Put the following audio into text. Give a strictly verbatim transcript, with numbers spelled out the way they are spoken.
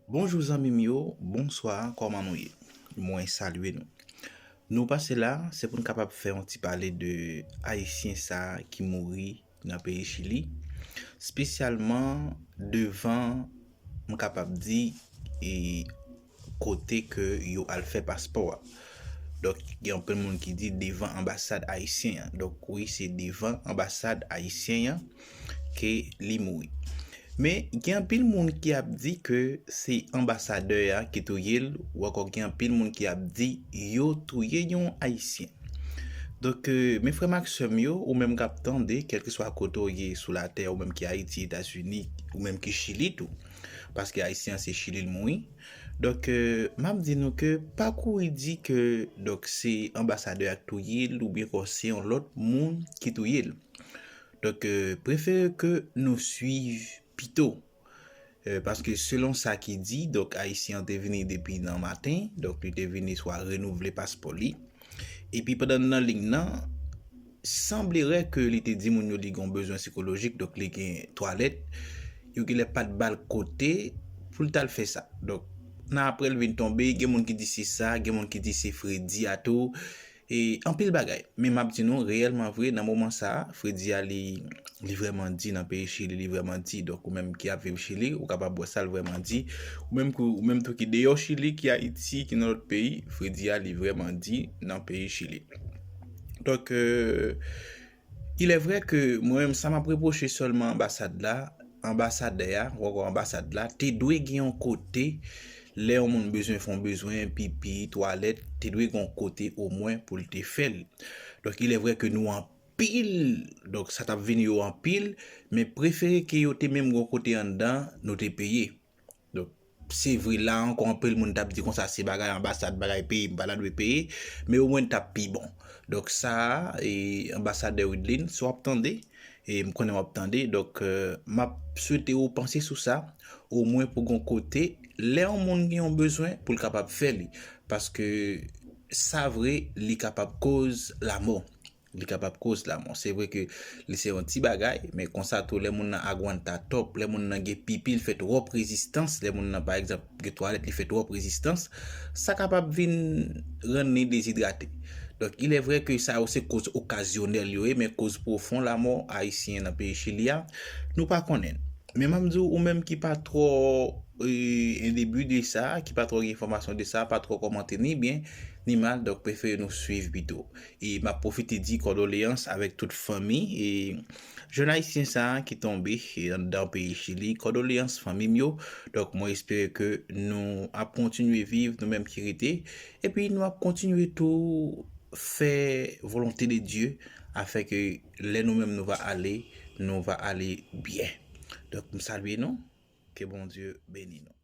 Bonjou zanmi m yo, bonswa, kòman nou ye? Mwen salye nou. Nou pase la, se pou n kapab fè yon ti pale de Ayisyen sa a ki mouri nan peyi Chili, espesyalman devan, m kapab di, e, kote ke yo al fè paspò a. Donk, gen anpil moun ki di devan anbasad ayisyen an. Donk, wi, se devan anbasad ayisyen an ke li mouri. Men, gen anpil moun ki ap di ke se anbasadè a ki touye l, ou ankò gen anpil moun ki ap di yo touye yon Ayisyen. Donk, e, men frè m ak sè m yo, ou menm k ap tande, kèlkeswa kote w ye sou latè, ou menm ki Ayiti, Etazini, ou menm ki Chili tou, paske Ayisyen an se Chili l mouri. Donk, e, m ap di nou ke pa kouri di ke, donk, se anbasadè a k touye l oubyen ankò se yon lòt moun ki touye l. Donk, e, prefere ke nou swiv pito. E, paske selon sa ki di, donk, Ayisyen an te vini depi nan maten, donk, li te vini swa renouvle paspò li. Epi pandan l nan liy nan, sanblere ke li te di moun yo li gen yon bezwen sikolojik, donk, li gen twalèt. Yo genlè pa t ba l kote pou l t al fè sa. Donk, nan apre l vin tonbe, gen moun ki di se sa, gen moun ki di se fredi a tou. E anpil bagay. Men m ap di nou, reyèlman vre, nan moman sa a, fredi a, li, li vrèman di nan peyi Chili, li vrèman di. Donk, ou menm ki ap viv Chili, ou kapab wè sa, l vrèman di. Ou menm ki, ou menm tou ki deyò Chili, ki Ayiti, ki nan lòt peyi, fredi a, li vrèman di nan peyi Chili. Donk, e, il est vrai ke mwen menm, sa m ap repwoche sèlman anbasad la, anbasadè a, ou ankò anbasad la, te dwe gen yon kote, lè yon moun bezwen fè yon bezwen, pipi, twalèt, te dwe gen yon kote omwen pou l te fè l. Donk, il est vrai ke nou anpil, donk, sa t ap vini yo anpil, men prefere ke yo te menm gen yon kote anndan, nou te peye. Donk, se vre, la ankò, anpil moun t ap di konsa, se bagay anbasad, bagay peyi, m pa ta dwe peye, men omwen t ap pi bon. Donk, sa a, e, anbasadè Widlin, si w ap tande, e m konnen w ap tande, donk, e, m ap swete ou panse sou sa, omwen pou gon kote, lè yon moun gen yon bezwen, pou l kapab fè li. Paske sa vre, li kapab koz lamò. Li kapab koz lamò. Se vre ke li se yon ti bagay, men konsa tou, lè moun nan agwanta twòp, lè moun nan gen pipi, l fè twòp rezistans, lè moun nan, pa egzanp, gen twalèt, li fè twòp rezistans, sa kapab vin rann li dezidrate. Donk, il est vrai ke sa yo se koz okazyonèl yo ye, men koz pwofon lamò ayisyen nan peyi Chili a, nou pa konnen. Men m ap di w, ou menm ki pa twò, e, endebi de sa, ki pa twò gen enfòmasyon de sa, pa twò kòmante ni byen, ni mal, donk prefere nou swiv pito. E m ap pwofite di kondoleyans avèk tout fanmi, e, jèn ayisyen sa a ki tonbe, e, anndan peyi Chili, kondoleyans fanmi m yo. Donk, mwen espere ke nou ap kontinye viv, nou menm ki rete, epi nou ap kontinye tou fè volonte de Dye, afin ke lè nou menm nou va ale, nou va ale byen. Donk, m salye nou, ke Bondye beni nou.